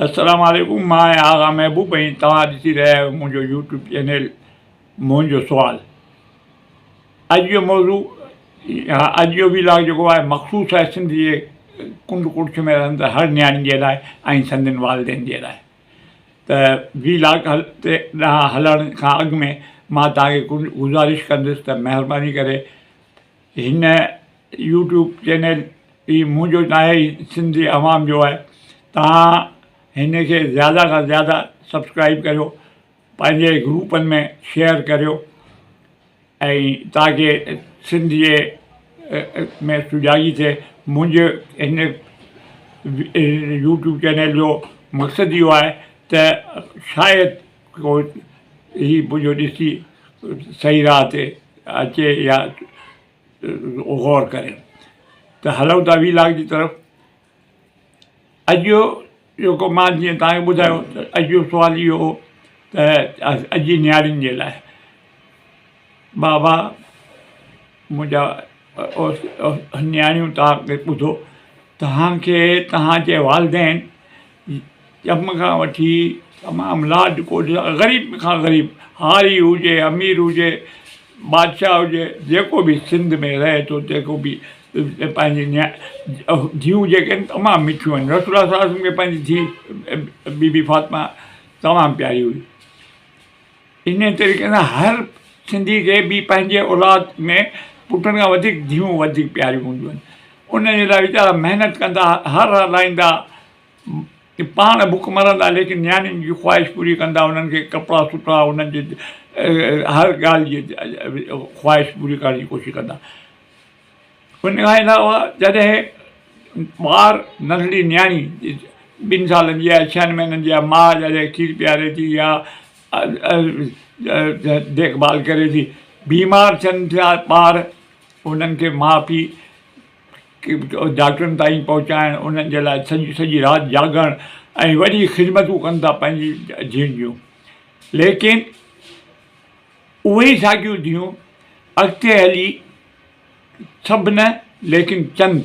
السلام عليڪم مان آهيان آغا محبوب ۽ توهان ڏسي رهيا آهيو منهنجو يوٽيوب چينل منهنجو سوال اڄ جو موضوع يا اڄ جو ويلاگ جيڪو آهي مخصوص آهي سنڌ جي ڪنڊ ڪڙڇ ۾ رهندڙ هر نياڻي جي لاء ۽ سندن والدين جي لاء ته ويلاگ تي ڏانهن هلڻ کان اڳ ۾ مان توهان کي گذارش ڪندس ته مهرباني ڪري هن يوٽيوب چينل هي منهنجو ناهي هي سنڌي عوام جو آهي توهان هن کي زياده کان زياده سبسڪرائب ڪريو پنهنجي گروپن ۾ شيئر ڪريو ۽ تاڪي سنڌ جي ۾ سجاڳي ٿئي منهنجي هن يوٽيوب چينل جو مقصد اهو آهي ته شايد ڪو هي منهنجو ڏسي صحيح راهه تي اچي يا غور ڪري ته هلون ٿا وي لاگ جي طرف اڄ جو جيڪو مان جيئن توهان کي ٻڌايو ته اڄ جو سوال اهو هو ته اڄ جي نياڻين جي لاء بابا منهنجا نياڻيون توهان کي ٻڌو توهان کي توهان جي والدين ڄم کان وٺي تمام لاڏ ڪوڏ سان غريب کان غريب هاري هجي امير هجي بادشاهه هجي جيڪو به سنڌ ۾ رهي ٿو جيڪو به پنهنجي ڌيئون جيڪي آهن تمام مٺيون آهن رسول الله صلي الله عليه وسلم کي پنهنجي ڌيء بي بي فاطمه تمام پياري هئي انهيء طريقي سان هر سنڌي کي به پنهنجي اولاد ۾ پٽن کان وڌيڪ ڌيئون وڌيڪ پياريون هونديون آهن. انهن جي لاء ويچارا محنت ڪندا، هر هلائيندا، پاڻ بک مرندا ليڪن نياڻين جي خواهش پوري ڪندا، انهن کي ڪپڙا سٺا، انهن جي هر ڳالهه جي خواهش پوري ڪرڻ جي ڪوشش ڪندا. ان کان علاوه جڏهن ٻار ننڍڙي نياڻي ٻن سالن جي آهي ڇهن مهينن جي آهي ماء جڏهن کير پياري ٿي يا ديک ڀال ڪري ٿي بيمار ٿين ٿا ٻار انهن کي ماء پيء ڊاڪٽرن تائين پهچائڻ انهن جي لاء سڄي سڄي رات جاڳڻ ۽ وڏي خدمتون ڪن ٿا پنهنجي ڌيئن جون ليڪن اهي ئي ساڳيون ڌيئون اڳتي هلي سڀ نه ليڪن چند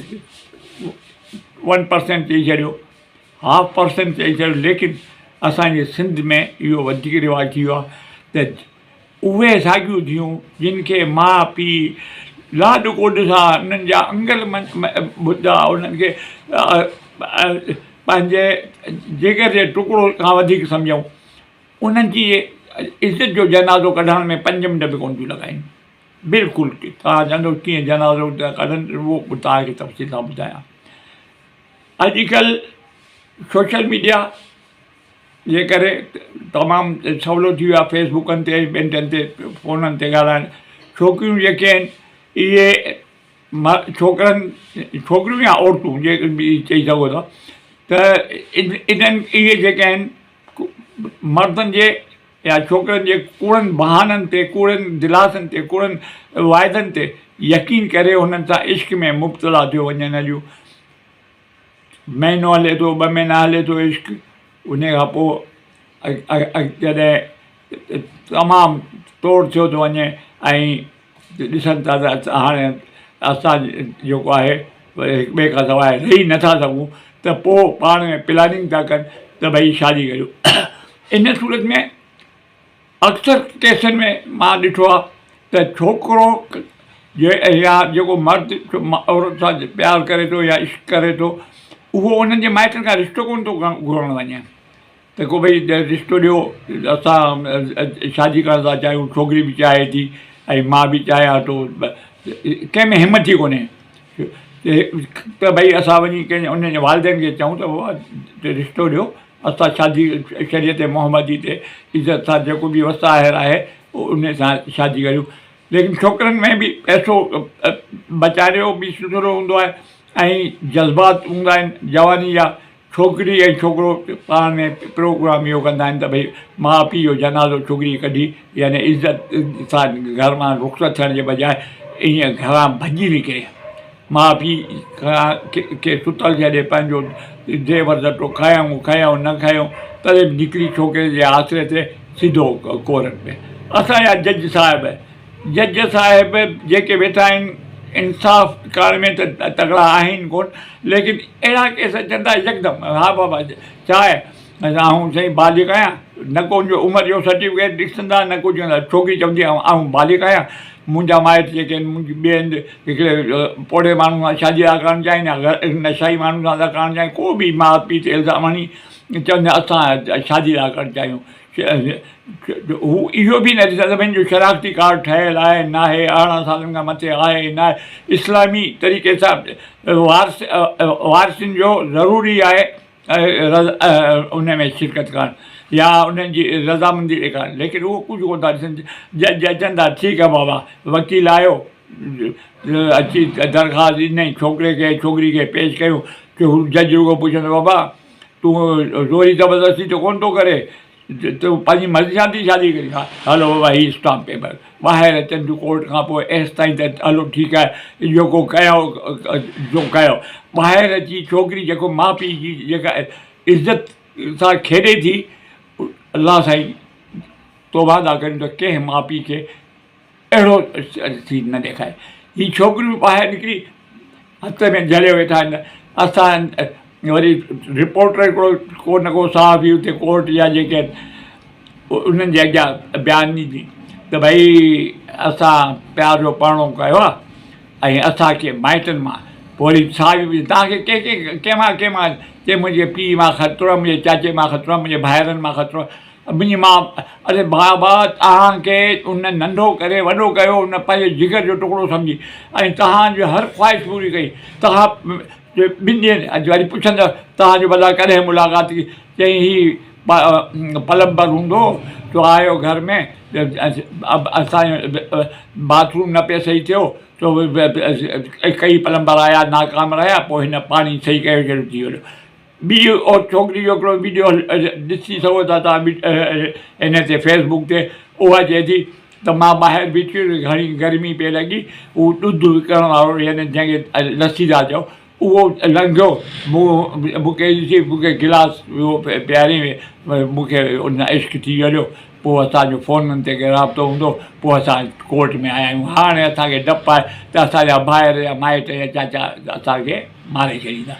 ون پرسنٽ چئي ڇڏيو هاف پرسنٽ چئي ڇڏيو ليڪن اسانجي سنڌ ۾ اهو وڌيڪ رواج ٿي ويو آهي ته اهي ساڳيون ڌيئون جن کي ماء پيء لاڏ ڪوڏ سان انهن جا انگل ٻڌا انهن کي پنهنجي جگر جي ٽڪڙو کان وڌيڪ سمجهون انهن جي عزت جو جنازو ڪڍڻ ۾ پنج منٽ به ڪونه ٿيون لڳائين بلڪل توهان چوندو ڪيئن جنازو ٿا ڪڍن اهو به توهان کي تفصيل سان ٻڌايان اڄڪلهه سوشل ميڊيا جي ڪري تمام سولو ٿي ويو آهي فيس بڪن تي ٻين ٽين تي فونن تي ڳالهائڻ ڇوڪريون جيڪي آهن اهي ڇوڪرن ڇوڪريون يا عورتون جيڪي به چئي سگهو ٿا ته انهن اهي جيڪي آهن مردن جي يا ڇوڪرن جي ڪوڙن بهانن تي، ڪوڙن دلاسن تي، ڪوڙن واعدن تي يقين ڪري انهن سان عشق ۾ مبتلا ٿيو وڃن هليون. مهينو هلي ٿو، ٻه مهينا هلي ٿو عشق، انهي کان پوء جڏهن تمام توڙ ٿيو ٿو وڃي ۽ ڏسن ٿا ته هاڻي اسان جيڪو آهي هڪ ٻئي کان سواء رهي نٿا سگهون ته پوء پاڻ ۾ پلاننگ ٿا ڪن ته ڀئي شادي ڪريو ان صورت ۾ اڪثر ڪيسن ۾ مان ڏٺو آهي ته ڇوڪرو يا جيڪو مرد عورت سان پيار ڪري ٿو يا عشق ڪري ٿو اهو انهن جي مائٽن کان رشتو ڪونه ٿو گهرڻ وڃي ته ڪو ڀئي رشتو ڏيو اسان شادي ڪرڻ ٿا چاهيون ڇوڪري به چاهي ٿي ۽ مان به چاهيان ٿو ڪنهن ۾ همت ئي ڪونهي ته ڀئي اسان وڃي ڪنهن ان جي والدين کي چئون ته بابا رشتو ڏيو اسان شادي شريعت محمدي تي عزت سان جيڪو به وس آهر آهي ان سان شادي ڪريون ليڪن ڇوڪرن ۾ به پئسو بچائڻ جو به سلسلو هوندو آهي ۽ جذبات هوندا آهن جواني جا ڇوڪري ۽ ڇوڪرو پاڻ ۾ پروگرام اهو ڪندا آهن ته ڀئي ماء پيء جو جنازو ڇوڪري ڪڍي يعني عزت سان گهر مان رخصت ٿيڻ جي بجاء ائين گهران ڀڄي نڪري ماء پيء کي ستل ڇڏي پنهنجو زيور زٽو کنيائون کنيائون نه کنيائون تڏهن به نڪري ڇوڪري جي آسري تي سڌو ڪورٽ ۾ اسان جا جج صاحب جج صاحب جيڪي ويٺا آهن انصاف ڪرڻ ۾ ته تڪڙا آهن ڪون ليڪن اهڙا ڪيس اچن ٿا يڪدم ها بابا ڇا آهي آئون سائين بالغ آهيان نه ڪو ان جو عمر جو سرٽيفڪيٽ ڏسندا نه ڪجهه ڪندا ڇوڪري چوندي آئون بالغ آهيان منهنجا مائٽ جيڪي آهن منهنجي ٻئي هنڌ هڪڙي پوڙهي ماڻهو سان شادي ٿا ڪرڻ چاهين يا نشائي ماڻهو سان ٿا ڪرڻ چاهين ڪو به ماء پيء تي الزام هڻي چوندا اسان شادي ٿا ڪرڻ چاهيون هو اهو به نه ڏسندا ته ڀئي هن جو شناختي ڪارڊ ٺهيل آهي ناهي 18 سالن کان مٿي آهي ناهي اسلامي طريقي سان وارث وارثن جو ضروري آهي ان ۾ شرڪت ڪرڻ يا انهن جي رضامندي ڏيکارڻ ليڪن اهو ڪجهه ڪونه ٿا ڏسن جج اچن ٿا ٺيڪ آهي بابا وڪيل آيو اچي درخواست ڏنائين ڇوڪري کي ڇوڪري کي پيش ڪيو هو جج رڳو پڇندو بابا تون زوري زبردستي ته ڪونه ٿو ڪري تون پنهنجي مرضي سان ٿي شادي ڪرين ها هلو بابا هي اسٽامپ پيپر ٻاهر اچن ٿيون ڪورٽ کان پوء ايستائين ته هلو ٺيڪ آهي جيڪو ڪيو جو ڪيو ٻاهر اچي ڇوڪري جيڪو ماء پيء جي جيڪا عزت سان کيڏي ٿي الله سائين توبه ٿا ڪريون ته ڪنهن ماء پيء کي اهڙو سين نه ڏيکاري. هي ڇوڪريون ٻاهر نڪري هٿ ۾ جهليو ويٺا آهن. اسان وري رپورٽر هڪڙو ڪو نه ڪو صحافي اتي ڪورٽ جا جيڪي آهن انهن جي اڳيان بيان ڏيندي ته ڀئي اسان پيار جو پرڻو ڪيو آهي ۽ اسان کي مائٽن مان پوء وري صحافي پڇي توهان کي ڪنهن ڪنهن ڪنهن مان ڪنهن مان چي منهنجي پيء مان خطرو آهي منهنجي چاچي مان خطرو آهي منهنجي ڀائرن مان خطرو آهي منهنجي ماء، اري بابا توهان کي ان ننڍو ڪري وڏو ڪيو، ان پنهنجي جگر جو ٽڪڙو سمجهي ۽ توهان جي هر خواهش پوري ڪئي. توهان ٻن ڏينهن اڄ وري پڇندس توهان جو ڀلا ڪڏهن ملاقات ٿي؟ چيائين هي پلمبر هوندو هو سو آيو گهر ۾ اسان جو باٿ روم نه پئي صحيح ٿيو سو ڪئي پلمبر آيا ناڪام رهيا پوء هن پاڻي صحيح ڪيو شروع ٿي ويو. ٻي ڇوڪري جو هڪڙو وڊيو ڏسي سگهو ٿا توهان ان تي فيس بڪ تي اها چئي ٿي ته مان ٻاهر بيٺي هيس گهڻي گرمي پئي لڳي هو ڏڌ وڪڻڻ وارو يعني جنهن کي لسي ٿا چئو اهو لنگهيو مون کي ڏسي مون کي گلاس اهو پياري مون کي ان سان عشق ٿي ويو پوء اسان جو فونن تي رابطو هوندو پوء اسان ڪورٽ ۾ آيا آهيون هاڻي اسان کي ڊپ آهي ته اسان جا ڀائر يا مائٽ يا چاچا اسان کي ماري ڇڏيندا.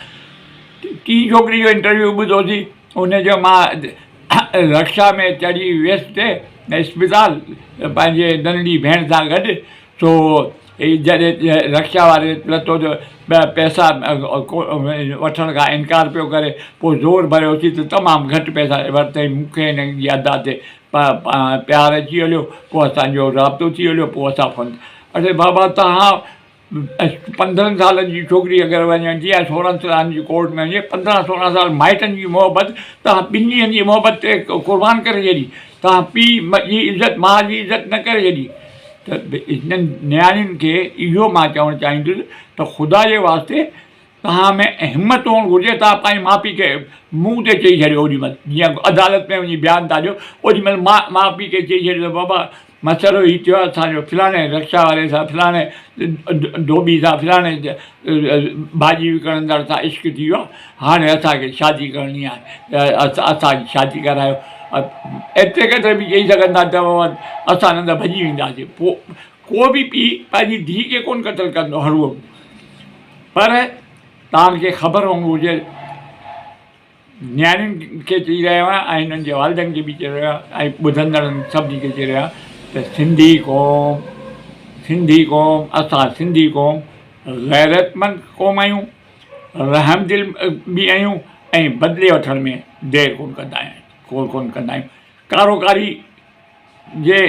ٽين ڇوڪري جو انٽرويو ٻڌوسين ان جو مان رڪشا ۾ چڙهي ويس تي اسپتال پنهنجي ننڍڙي ڀيڻ سان گڏ سو جڏهن رڪشا واري لٿو ته پئسا وٺڻ کان انڪار پيو ڪري پوء زور ڀريوسين ته تمام گهٽ پئسا ورتائين مون کي هن جي ادا تي پيار اچي هليو پوء اسانجو رابطو ٿي هليو پوء اسان فون اڙي بابا توهان 15 سالن جي ڇوڪري اگر وڃي ٿي يا 16 سالن جي ڪورٽ ۾ وڃي 15 16 سال مائٽن جي محبت توهان ٻن ڏينهن جي محبت تي قربان ڪري ڇڏي توهان پيء جي عزت ماء جي عزت نه ڪري ڇڏي ته هنن نياڻين کي اهو مان چوڻ چاهيندس ته خدا جي واسطي توهان ۾ همت هئڻ گهرجي توهان پنهنجي ماء پيء کي منهن تي چئي ڇڏيو اوڏي مهل جيئن عدالت ۾ وڃي بيان ٿا ڏيو اوڏي مهل ماء پيء کي چئي ڇڏيو ته بابا مسئلو هي ٿيو آهي اسان جو فلاڻي رڪشا واري سان فلاڻي ڌوٻي سان فلاڻي ڀاڄي وڪڻندڙ سان عشق ٿي ويو آهي هاڻي اسان کي شادي ڪرڻي آهي اسان جي شادي ڪرايو ايتري قدر به چئي سگهن ٿا ته بابا اسان نه ته ڀڄي وينداسين پوء ڪو به پيء پنهنجي ڌيء کي ڪونه قتل ڪندو هروڀرو پر توهان کي خبر هئڻ گهرجي نياڻين کي چئي رهيو آهيان ۽ انهن جي والدين کي به چئي رهيو آهيان ۽ ٻڌندڙن سڀني کي چئي رهيو آهيان ته سنڌي قوم سنڌي قوم اسان سنڌي قوم غيرتمند قوم آهيون رحم دل به آهيون ۽ بدلي وٺڻ ۾ دير ڪونه ڪندا آهيون ڪونه ڪندا آهيون ڪارو ڪاري جي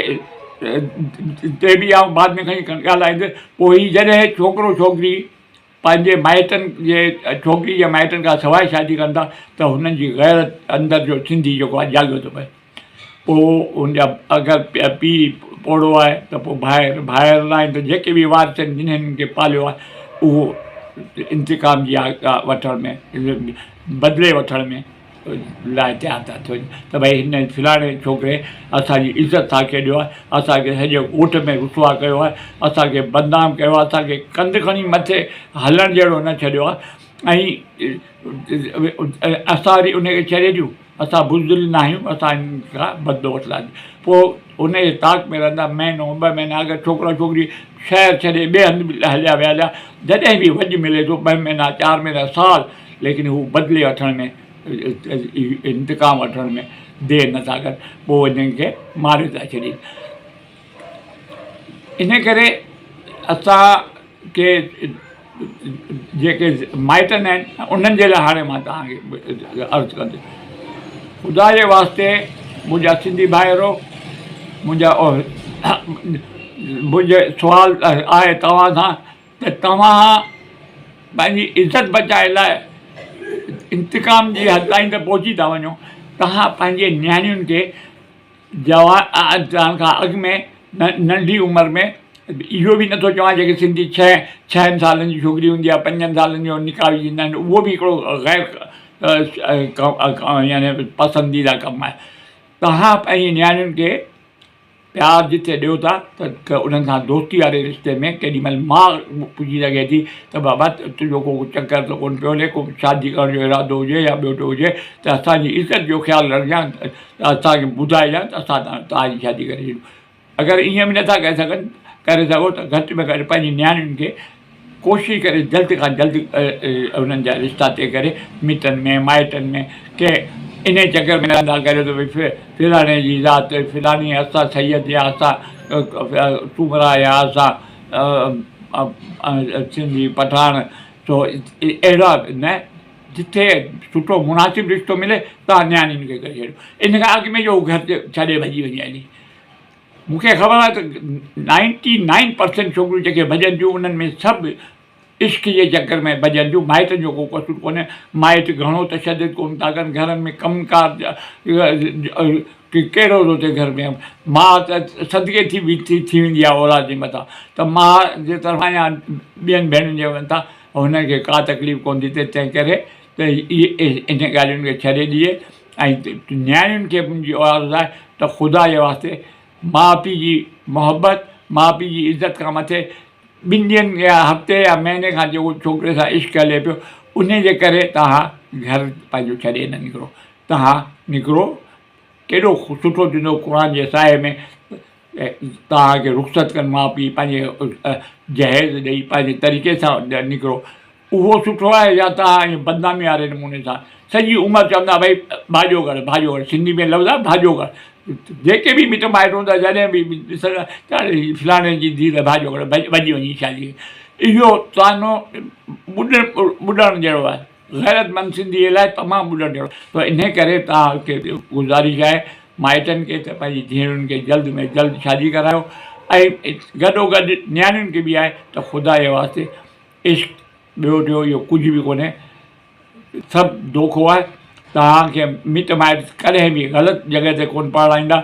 تي به آئون بعد ۾ کڻي ڳالهائيندس پوء هي جڏهن ڇوڪرو ڇوڪري پنهنجي مائٽن جي ڇوڪري جي مائٽن کان سواء شادي ڪن ٿا ته هنن جي غيرت اندر جو سنڌي جيڪو آهي جاڳيو ٿو پئي پوء هن جا اگر پيء پوڙهو آهي ته پوء ڀائر ڀائر نه آهن ته جيڪي به وارث آهن جن هنن کي پاليو آهي اهو انتقام جي وٺڻ ۾ بدلي وٺڻ ۾ لاء تيار ٿا ٿين ته ڀئي هن فلاڻي ڇوڪري اسان جي عزت سان کيڏيو آهي، اسان کي سڄي ڳوٺ ۾ رسوا ڪيو آهي، اسان کي بدنام ڪيو آهي، اسان کي ڪنڌ کڻي مٿي هلڻ جهڙو نه ڇڏيو آهي ۽ اسان وري ان کي ڇڏي ڏيون، اسان بزدل نه آهيون، اسان هن کان بدلو وٺنداسين. پوء ان جي تاڪ ۾ رهندا مهينو ٻه مهينا اگر ڇوڪرا ڇوڪري شهر ڇڏي ٻئي هنڌ به هليا ويا هليا جڏهن به وڄ ملي ٿو ٻه مهينا چار مهينا سال ليڪن هو بدلي وٺڻ ۾ انتقام وٺڻ ۾ دير نٿا ڪن پوء انهن کي ماري ٿا ڇڏين. ان ڪري اسان کي جيڪي مائٽن آهن انهن جي لاء هاڻي مان توهان کي عرض ڪندس خدا جي واسطي منهنجا سنڌي ڀائرو منهنجا منهنجو سوال آهي توهان سان ته توهان پنهنجي عزت بچائڻ لاء انتقام جي حد تائين ته پهچي ٿا وڃو توهان پنهنجي نياڻين کي جوان ٿيڻ کان اڳ ۾ ننڍي عمر ۾ اهو به نٿو چوان جيڪي سنڌي ڇهه ڇهن سالن جي ڇوڪري هوندي آهي پنجن سالن جو نڪاح وجهندا آهن اهو به هڪڙو غير يعني پسنديده ڪم آهي توهان پنهنجي نياڻين کي پيار جتي ڏيو ٿا ته انهن سان دوستي واري رشتي ۾ ڪيڏي مهل ماء پڇي سگهي ٿي ته بابا تنهنجو ڪو چڪر ته ڪونه پيو هلي ڪو شادي ڪرڻ جو ارادو هجي يا ٻيو ٽيو هجي ته اسانجي عزت جو خيال رکجان ته اسان کي ٻڌائجان ته اسان توهان جي شادي ڪري ڇڏيون. اگر ائين به نٿا ڪري سگهن ڪري سگهو ته گهٽ ۾ گهٽ پنهنجي نياڻين کي ڪوشش ڪري جلد کان جلد انهن جا رشتا طئي ڪري مٽن ۾ مائٽن ۾ ڪنهن انهي چڪر ۾ نه ڪريو ته ڀئي فلاڻي جي ذات فلاڻي اسان سيد يا اسان سومرا يا اسان سنڌي پٺاڻ سو اهڙا نه جتي سٺو مناسب رشتو ملي تان نياڻين کي ڪري ڇڏيو ان کان اڳ ۾ جو هو گهر ڇڏي ڀڄي وڃي هلي مون کي خبر آهي ته نائنٽي نائن پرسنٽ ڇوڪريون جيڪي ڀڄن ٿيون انهن ۾ سڀ عشق جي چڪر ۾ ڀڄن ٿيون مائٽن جو ڪو قصور ڪونهي مائٽ گهڻو تشدد ڪونه ٿا ڪن گهرن ۾ ڪم ڪار ڪهڙو ٿو ٿئي گهر ۾ ماء ته صدقي ٿي ٿي ويندي آهي اولاد جي مٿان ته ماء جي طرفان يا ٻين ڀيڻن جي مٿان هن کي ڪا تڪليف ڪونه ٿي ٿئي، تنهن ڪري ته انهن ڳالهين کي ڇڏي ڏئي ۽ نياڻين کي به منهنجي عرض آهي ته خدا جي واسطي ماء پيء جي محبت، ماء پيء جي عزت کان مٿي ٻن ڏينهن يا هفتي يا مهيني کان جيڪو ڇوڪري سان عشق هلي پيو انهي جي ڪري توهان گهر پنهنجو ڇڏي نه نڪرو، توهان نڪرو ڪيڏو سٺو ٿيندو قرآن جي سائي ۾ توهان کي رخصت ڪن ماء پيء پنهنجي جهيز ڏئي پنهنجي طريقي سان نڪرو اهو سٺو آهي يا توهان ائين بدنامي واري نموني سان سڄي عمر چوندا ڀئي ڀاڄو ڪر ڀاڄو ڪر سنڌي ۾ لفظ آهي ڀاڄو ڪر جيڪي به مٽ مائٽ هوندا جڏهن به ڏسندا فلاڻي جي ڌيء ته ڀاڄو ڪر ڀڄي وڃي شادي اهو طعنو ٻڏڻ جهڙو آهي غيرتمند سنڌيء لاء تمام ٻڏڻ جهڙو ته انهيء ڪري توهان کي گذارش آهي مائٽن کي ته پنهنجي ڌيئرن کي جلد ۾ جلد شادي ڪرايو ۽ گڏوگڏ نياڻين کي به آهي ته خدا جي واسطي عشق ٻيو ٽيو اهو ڪجهه به ڪونهي سڀ دوکو آهي توهان کي مٽ مائٽ ڪڏهن به غلط جڳهه تي ڪونه پڙهائيندا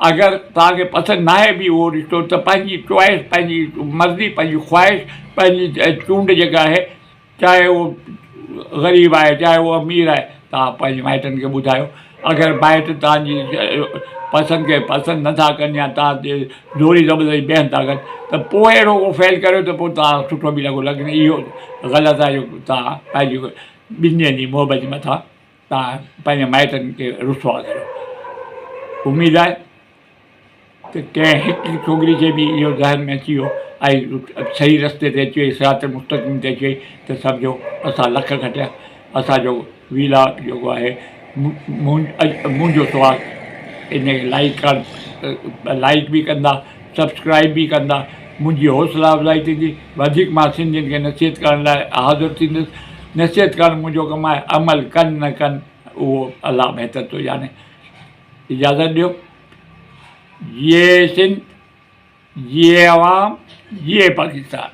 اگر توهان کي پسند ناهي به اهو رشتو ته پنهنجي چوائس پنهنجي مرضي پنهنجي خواهش پنهنجي چونڊ جيڪا آهي چاهي اهو غريب آهي چاهي اهو امير آهي توهان پنهنجي مائٽن کي ٻڌايو اگر مائٽ توهان جي پسند کي پسند نٿا ڪن يا توهان تي زوري زبردستي بيهن ٿا ڪن ته پوء اهڙو ڪو فعل ڪريو ته پوء توهان سٺو به لڳو ليڪن اهو غلط آهي جو توهان پنهنجي ٻن ڏينهن جي محبت جي مٿان توهان پنهنجي مائٽن کي رسوا ڪريو اميد آهي ته ڪنهن هڪ ڇوڪري کي به اهو ذهن ۾ اچي ويو ۽ صحيح رستي تي اچي وئي صراط مستقيم تي اچي وئي ته سمجهو اسان لک کٽيا اسان جو وي لاگ جيڪو آهي منهنجو سوال ان کي لائيڪ ڪرڻ لائيڪ به ڪندا سبسڪرائب به ڪندا منهنجي حوصلا افزائي ٿيندي وڌيڪ مان سنڌين کي نصيحت ڪرڻ لاء حاضر ٿيندس نصيحت ڪرڻ منهنجو ڪم آهي عمل ڪن نه ڪن اهو الله بهتر ٿو ڄاڻي اجازت ڏيو جيئي سنڌ جيئي عوام جيئي پاڪستان.